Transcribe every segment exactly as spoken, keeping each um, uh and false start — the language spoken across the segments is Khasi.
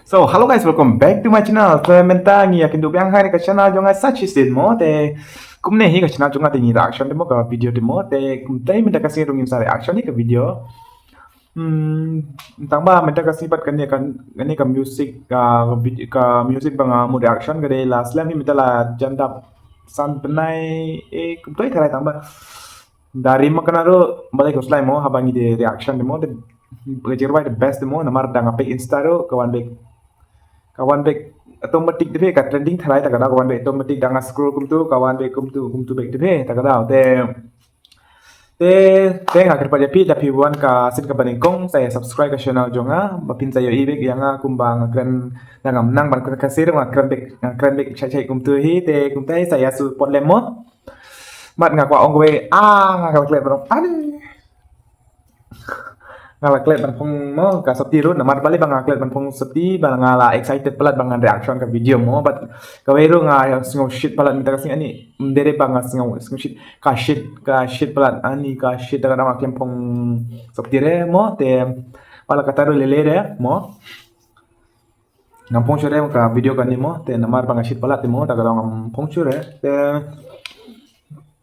So, hello guys, welcome back to my channel. So, mynta ngi ïa kynduh biang ha kane ka channel jong nga Sachi Sin mo, te kumne hi ka channel jong nga te ngi reaction te mo ka video te mo, te kumta mynta ka sngi ruh ngin sa reaction ïa ka video. Hmm, tang ba mynta ka sngi pat kane ka, kane ka music, ka vid-, ka music ba nga mut reaction ka dei la slem hi mynta la jan dap san bnai, eh, kumta tharai tang ba. Da rim ma kane ruh balei khuslai mo haba ngi dei reaction te mo, te ka jingrwai the best te mo, namar da nga peit Insta ruh ka wan beit, ka wan beit automatic te phi, ka trending tharai ta ka daw ka wan beit automatic, da nga scroll kumtu ka wan beit kumtu, kumtu beit te phi ta ka daw. Te, te, te nga kyrpad ïa phi, da phi wan ka sien kaba nyngkong sa ïa subscribe ka channel jong nga ba phin sa ïohi beit ïa nga kumba nga kren, da ngam nang ban kren Khasi ruh nga kren beit, nga kren beit shai shai kumtu hi, te kumta hi sa ïa support lem mo. Mat nga kwah ong kawei, ah, nga la klet ban phong, ani. Nga la klet ban phong mo ka sopti ruh, namar balei ba nga klet ban phong sopti, ba nga la excited palat ba ngan reaction ka video mo, but kawei ruh nga sngew shit palat mynta ka sngi, ani, ym dei re ba nga sngew, sngew shit, ka shit, ka shit palat, ani, ka shit, da ka dang nga klet phong sopti re mo, te, wala kata ruh lele re mo. Ngam phong shuh re ka video kane mo, te namar ba nga shit palat te mo, ta ka daw ngam phong shuh re, te,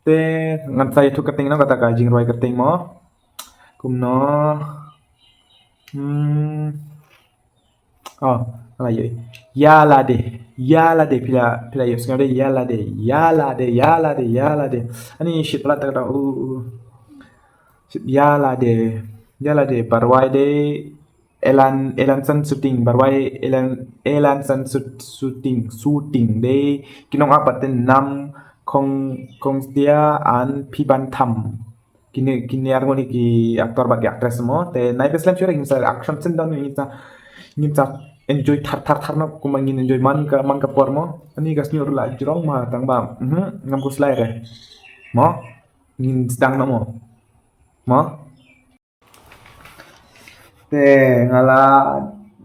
te ngan sa ïathuh kyrteng no, kata ka jingrwai kyrteng mo. Kumno. Hmm. Oh, ala yoi. Ïa lade. Ïa lade, phi la, phi la ïohsngew de, ïa lade. Ïa lade, ïa lade, ïa lade. Ani shit palat ta ka daw, uh, uh. Shit, ïa lade. Ïa lade, ba rwai de. Elan, Elan San Shooting, ba rwai Elan, Elan San Shoot-, Shooting, Shooting. Dei ki nong ap ba ten Nam Khong, Khongsia and Phiban Tham. Kine, kine ar ngut ki actor bad ki actress mo. Te nai phi slem shuh re, ngin sa action scene don, ngin sa, ngin sa enjoy thar thar thar no, kumba ngin enjoy man ka, man ka por mo. Ani ka snior la jrong ma tang ba. Mhm, ngam khuslai re. Mo. Ngin sdang no mo. Mo. Te nga la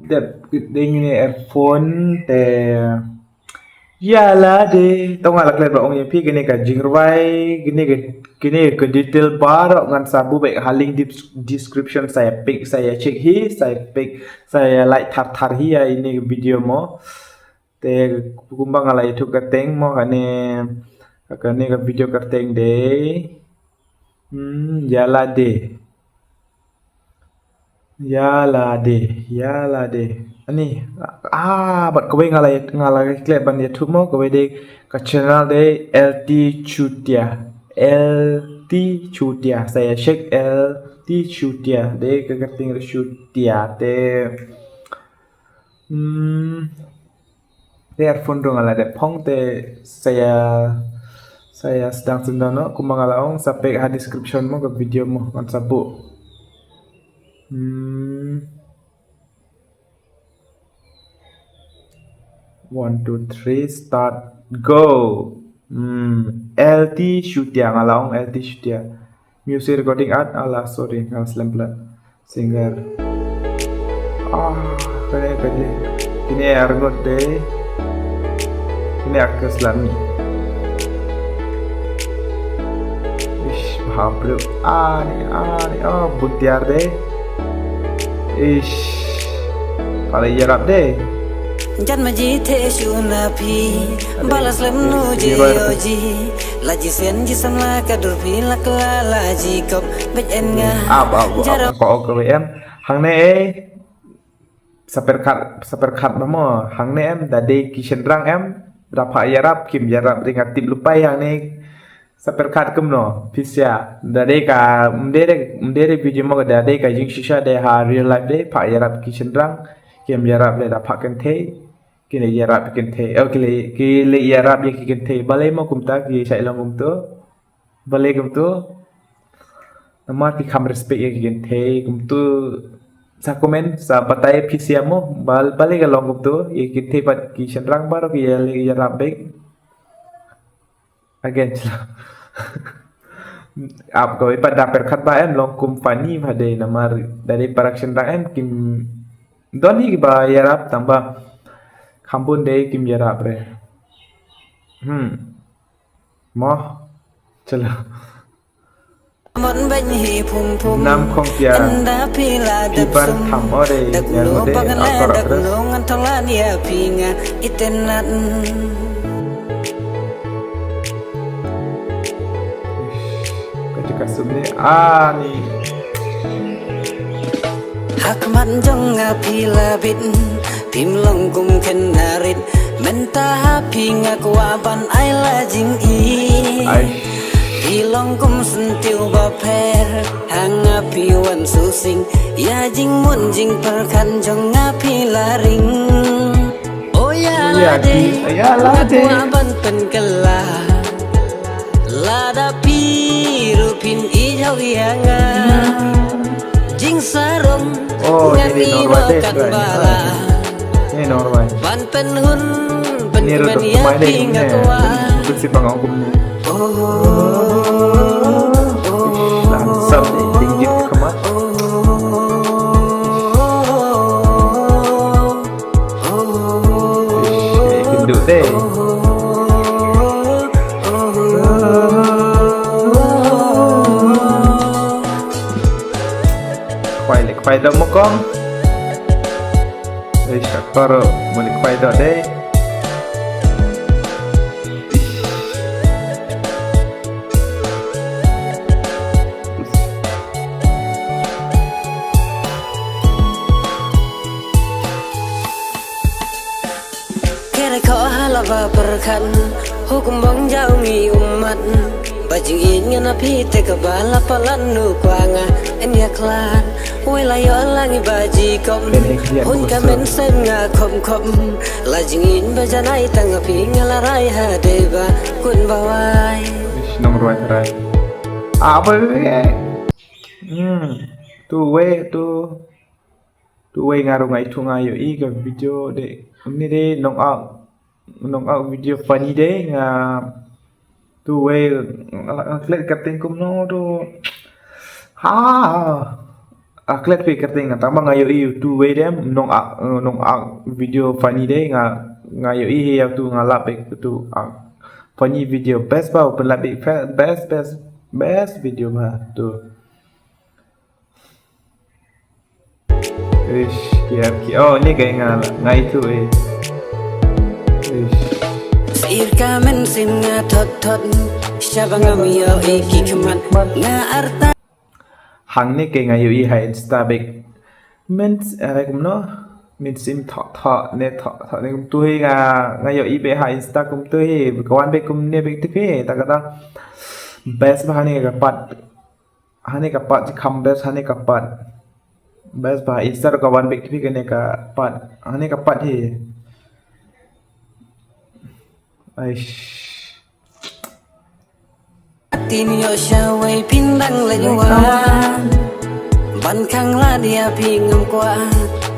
dep dei ngin earphone te. Ïa lade, to nga la klet ba ong ïa phi kine ka jingrwai, kine ka, kine ka detail baroh ngan sa buh beit ha link dis-, description, sa ïa pick, sa ïa check hi, sa ïa pick, sa ïa like thar thar hi ïa ine ka video mo. Te kumba nga la ïathuh kyrteng mo kane, kane ka video kyrteng dei. Hmm, ïa lade. Ïa lade, ïa lade. Ani, ah, bad kawei nga la, nga la klet ban ïathuh mo, kawei dei ka channel dei L T Chutia. L T Chutia. Sa ïa check L T Chutia. Dei ka kyrteng Chutia. Te, hmm, Te earphone ruh nga la dep phong te sa ïa, sa ïa sdang sdang noh, kumba nga la ong sa peit ha description mo ka video mo ngan sa buh. Hmm. One, two, three, start, go. Hmm. L T Shutia, nga la ong L T Shutia. Music recording art, ala, sorry, nga la slem palat. Singer. Ah, kane, kane. Kine arngut de. Kine actress lani. Ish, bha bro. Ah, ni, ah, ni, ah, bun tiar de. Ish. Pala ïarap de. Jan ma ji the shu na phi. Bala slem nu je yo ji. La ji sen ji samla ka dur phi la kla la ji kop. Bej en nga. Ab, ab, ab, ko, ko, em. Hangne, eh. Sa pyrkhat, sa pyrkhat ba mo. Hangne, em. Da dei ki shynrang, em. Da pha ïarap, kim ïarap, ring atip lupai hangne. Sa pyrkhat kumno, phi sha. Da dei ka, ym dei re, ym dei re video mo ka da dei ka jingshisha de ha real life de, pha ïarap ki shynrang, kim ïarap le da pha kynthei, ki le ïarap ki kynthei, oh, ki le, ki le ïarap ïa ki kynthei, balei mo kumta ki shait long kumto, balei kumto, namar ki kham respect ïa ki kynthei, kumto, sa comment, sa batai phi sha mo, bal-, balei ka long kumto, ïa ki kynthei bad ki shynrang baroh ki ïa le ïarap beit. Again, ap kawei pat da pyrkhat ba em long kum funny ba dei namar da dei para shynrang em kim don hi ba ïarap tang ba kham bun dei kim ïarap re. Hmm. Mo. Chalo. Mon bany hi phum phum. Nam khong pia. Enda phi la dep sum. Dak no bang la dak no ngan tolan ya phi nga itenat. Ka jaka sum ni ani. Hakmat jong nga phi la bit. Phim long kum khenarit mynta ha phi nga kwah ban ai la jingïeit. Phi long kum syntiew ba pher ha nga phi wan shu sing ïa jingmut jingpyrkhat jong nga phi la ring. O ïa lade nga kwah ban pynkylla lada phi ruh phin ïeit ïa nga. Jingsarong ngan ïoh kan ba la ban pynhun pynkmen ïa phi nga kwah. Ish, la handsome dei, ding jit khmat. Ish, eh, kynduh dei. Khwai le khwai da mukong. Ei, shaktor, muli khwai da dei. Kere ko hala ba pyrkhat hukum bong jauh ngi umat. Ba jingïeit ngan ïa phi te ka ba la palat nu kwah nga en ïa khlad. Wei la ïoh la ngi ba ji kop hun ka men sem nga khop khop. La jingïeit ba janai tang ïa phi nga la rai ha dei ba kun ba wai. Ish, nong rwai tharai. Ah, apa ni? Hmm. Tu wei tu. Tu wei nga ruh nga ithuh nga ïohi ka video de. Ni de nong ak nong ak video funny de nga. Tu wei nga klet kyrteng kumno tu. Ha. Ah, klet phi kyrteng nga tang ba nga ïohi tu wei de nong ak nong ak video funny de nga nga ïohi ïa tu nga lap bek tu ak funny video best ba u pynlap bek best best best video ba tu. Ish, kiar ki. Oh, ni kai nga nga ithuh eh. Ish. Sir ka men sim nga thot thot. Shaba ngam ïohi ki khmat nga arta. Hangne kai nga ïohi ha Insta bek. Men alai kumno? Men sim thot thot ne thot thot ne kumtu hi nga nga ïohi bek ha Insta kumtu hi. Ka wan bek kumne bek tu hi. Ta kata best ba hangne ka pat. Hangne ka pat, kham best hangne ka pat. Best ba Insta ka wan bek tu hi kane ka pat. Hangne ka pat hi. Aish. Tin ïoh sha wei phin dang leit wan. Ban khang lad ïa phi ngam kwah.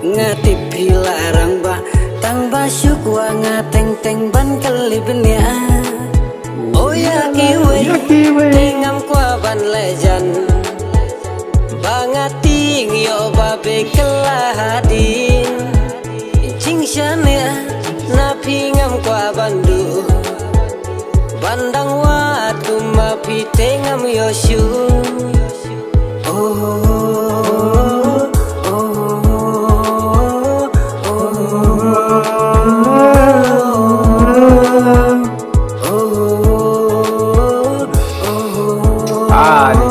Nga tip phi la rangbah. Tang ba shu kwah nga teng teng ban kylli bniah. O ïa kiwei te ngam kwah ban leh jan. Ba nga tieng ïoh ba beh kylla hadien. Jingshaniah na phi ngam kwah ban duh. Ban dang wad kum ma phi te ngam ïoh shuh. Oh, oh, oh, oh. Ah, ni.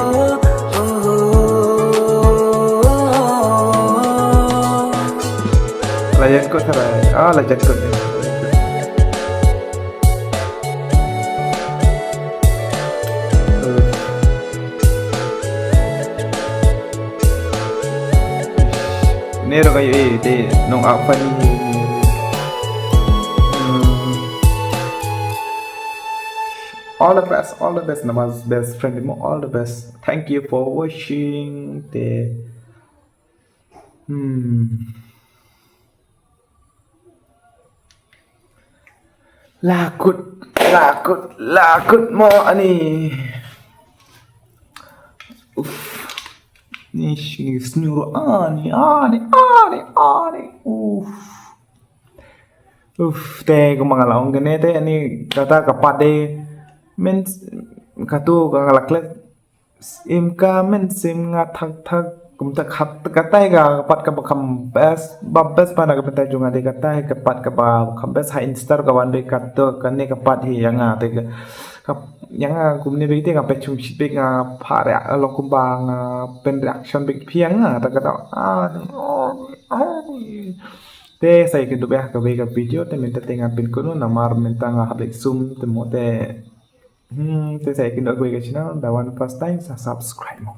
Layan kot sarai. Ah, layan kot ni. Ne ruh ka ïohi te nong ak funny. Hmm. All the best, all the best, namar best friend mo, all the best. Thank you for watching te. Hmm. Lakut, lakut, lakut mo ani. Uff. Ni sini snyur ani, ani, ani, ani. Uff. Uff, te kumba nga la ong kane te ani kata ka pat de. Means katu ka la klet. Im ka men sim nga thak thak kumta khat katai ka pat kaba kham best ba best ba na ka bynta jong nga dei katai ka pat kaba kham best ha Insta ka wan beit kato kane ka pat hi ïa nga te ka ïa nga kumne beit te nga peit shum shit beit nga pha react long kumba nga pyn reaction beit phi ïa nga ta kata ah te sa ïa kynduh beit ha kawei ka video te mynta te nga pynkut noh namar mynta nga hap leit sum te mo te Hmm, te sa ïa kynduh kawei ka channel, da wan first time sa subscribe mo.